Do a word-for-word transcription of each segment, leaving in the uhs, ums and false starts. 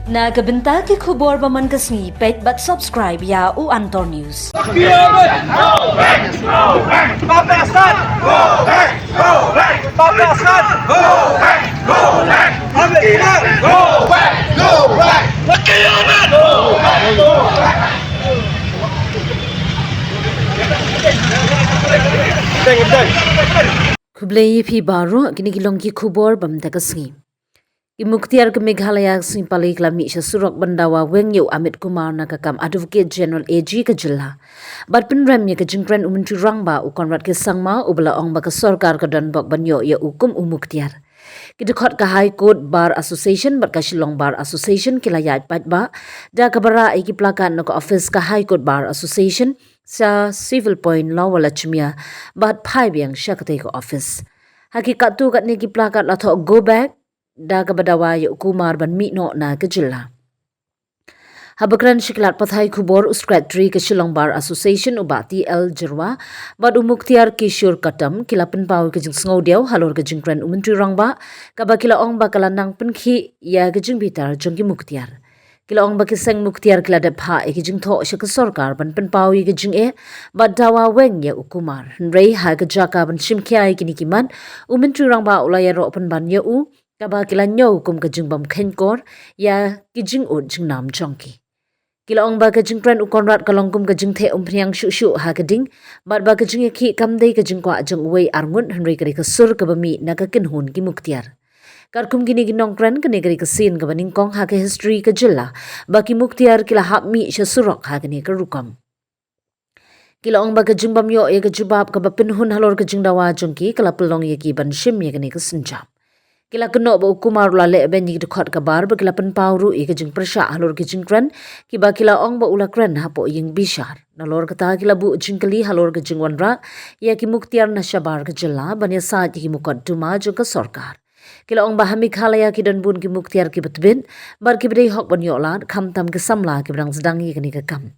Na ka bynta ki khubor ba man ka sngi, peit bad subscribe ïa u Antor News. Khublei ïa phi baroh, kine ki long ki khubor ba mynta ka sngi. Ki muktiar ka Meghalaya ka sngi Palei ki la mih sha surok ban dawa weng ïa u Amit Kumar na ka kam Advocate General A G ka jylla. Bad pynrem ïa ka jingkren u Myntri Rangbah u Conrad K Sangma, uba la ong ba ka sorkar ka don bok ban ïoh ïa u kum u muktiar. Ki dkhot ka High Court Bar Association bad ka Shillong Bar Association ki la ïaid paidbah da kaba rah ïa ki plakat na ka office ka High Court Bar Association sha Civil Point, Lower Lachmia, bad phai biang sha katei ka office. Ha ki katto katne ki plakat la thoh "Go back", da kaba dawa ïa u Kumar ban mih noh na ka jylla. Haba kren sha ki lad pathai khubor, u Secretary ka Shillong Bar Association u Bah T L Jyrwa bad u Muktiar Kishore Katam ki la pynpaw ïa ka jingsngewdiaw halor ka jingkren u Myntri Rangbah, kaba ki la ong ba ka la nang pynkhih ïa ka jingbitar jong ki muktiar. Ki la ong ba ki seng muktiar ki la dep phah ïa ka jingthoh sha ka sorkar ban pynpaw ïa ka jingeh bad dawa weng ïa u Kumar. Hynrei ha ka jaka ban shim khia ïa kine ki mat, u Myntri Rangbah u la ïaroh pynban ïa u, kaba ki la ñiew kum ka jingbym kheiñkor ïa ki jingud jingnam jong ki. Ki la ong ba ka jingkren u Conrad ka long kum ka jingtheh umphniang shuh shuh ha ka ding, bad ba ka jingïakhih kam dei ka jingkwah jong uwei arngut, hynrei ka dei ka sur kaba mih na ka kynhun ki muktiar. Katkum kine ki nongkren, kane ka dei ka sien kaba nyngkong ha ka history ka jylla ba ki muktiar ki la hap mih sha surok ha kane ka rukom. Ki la ong ba ka jingbym ïoh ïa ka jubab kaba pynhun halor ka jingdawa jong ki ka la pynlong ïa ki ban shim ïa kane ka sienjam. Ki la kynnoh ba u Kumar u la leh beiñ ïa ki dkhot ka bar bad ki la pynpaw ruh ïa ka jingpyrshah halor ka jingkren, kiba ki la ong ba u la kren hapoh ïing bishar. Nalor kata ki la buh jingkylli halor ka jingwanrah ïa ki muktiar na shabar ka jylla ban ïasaid ïa ki mukotduma jong ka sorkar. Ki la ong ba ha Meghalaya ki don bun ki muktiar kiba tbit bad kiba dei hok ban ïoh lad, khamtam ki samla kiba dang sdang ïa kane ka kam.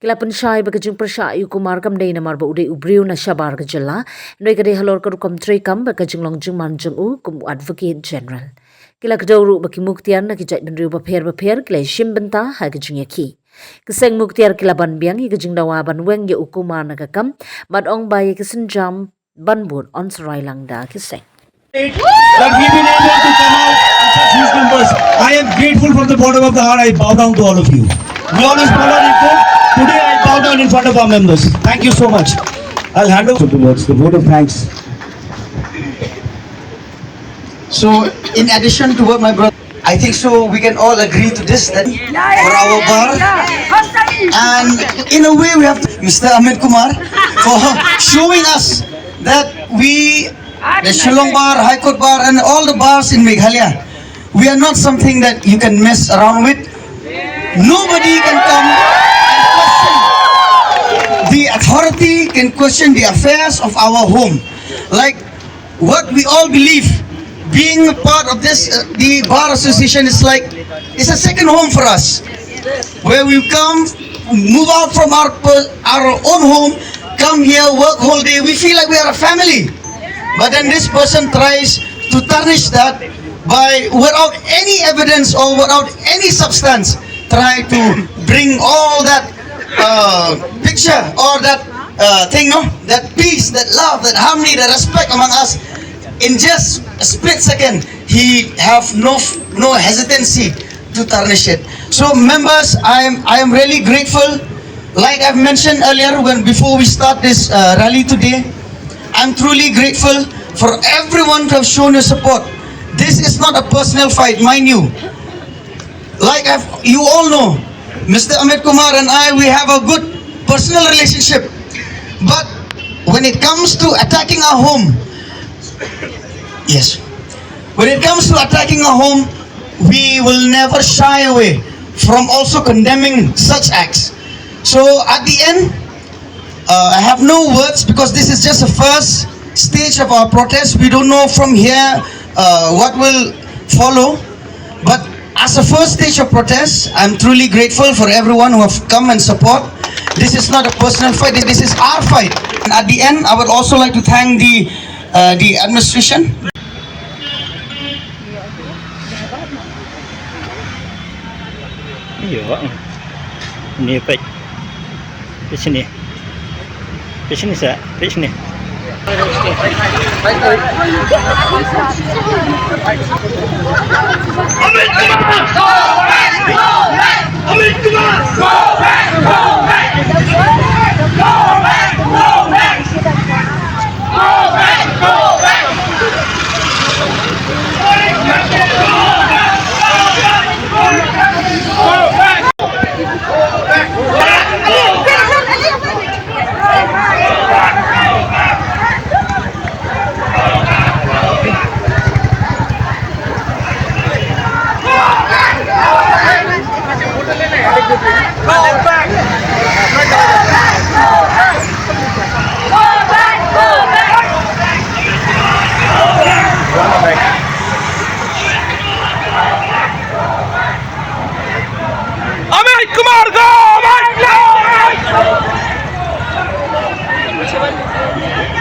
Ki la pynshai ba ka jingpyrshah ïa u Kumar kam dei namar ba u dei u briew na shabar ka jylla, hynrei ka dei halor ka rukom treikam bad ka jinglong jingman jong u kum u Advocate General. Ki la kdew ruh ba ki muktiar na ki jaitbynriew bapher bapher ki la shim bynta ha ka jingïakhih. Ki seng muktiar ki la ban biang ïa ka jingdawa ban weng ïa u Kumar na ka kam bad ong ba ïa ki sienjam ban bud yn syroi lang da ki seng. That we've been able to come out in such huge numbers. I am grateful from the bottom of the heart. I bow down to all of you. We always bow down in court. Today I bow down in front of our members. Thank you so much. I'll hand over towards the vote of thanks. So, in addition to what my brother, I think so we can all agree to this, that for our bar, and in a way we have to, Mister Amit Kumar, for showing us that we, the Shillong Bar, High Court Bar, and all the bars in Meghalaya, we are not something that you can mess around with. Nobody can come and question the authority, can question the affairs of our home. Like, what we all believe, being a part of this, uh, the Bar Association is like, it's a second home for us, where we come, move out from our per-, our own home, come here, work whole day. We feel like we are a family. But then this person tries to tarnish that by, without any evidence or without any substance, try to bring all that, uh, picture or that, uh, thing, no, that peace, that love, that harmony, that respect among us. In just a split second, he have no, no hesitancy to tarnish it. So, members, I am, I am really grateful. Like I've mentioned earlier, when, before we start this, uh, rally today, I'm truly grateful for everyone who have shown your support. This is not a personal fight, mind you. Like I've, you all know, Mister Amit Kumar and I, we have a good personal relationship. But when it comes to attacking our home, yes, when it comes to attacking our home, we will never shy away from also condemning such acts. So at the end, uh, I have no words because this is just the first stage of our protest. We don't know from here, uh, what will follow. But as a first stage of protest, I'm truly grateful for everyone who have come and support. This is not a personal fight. This is our fight. And at the end, I would also like to thank the, uh, the administration. Ïoh. Ni peit. Peit shane. Peit shane sa. Peit shane. Amit Kumar, go! Amit!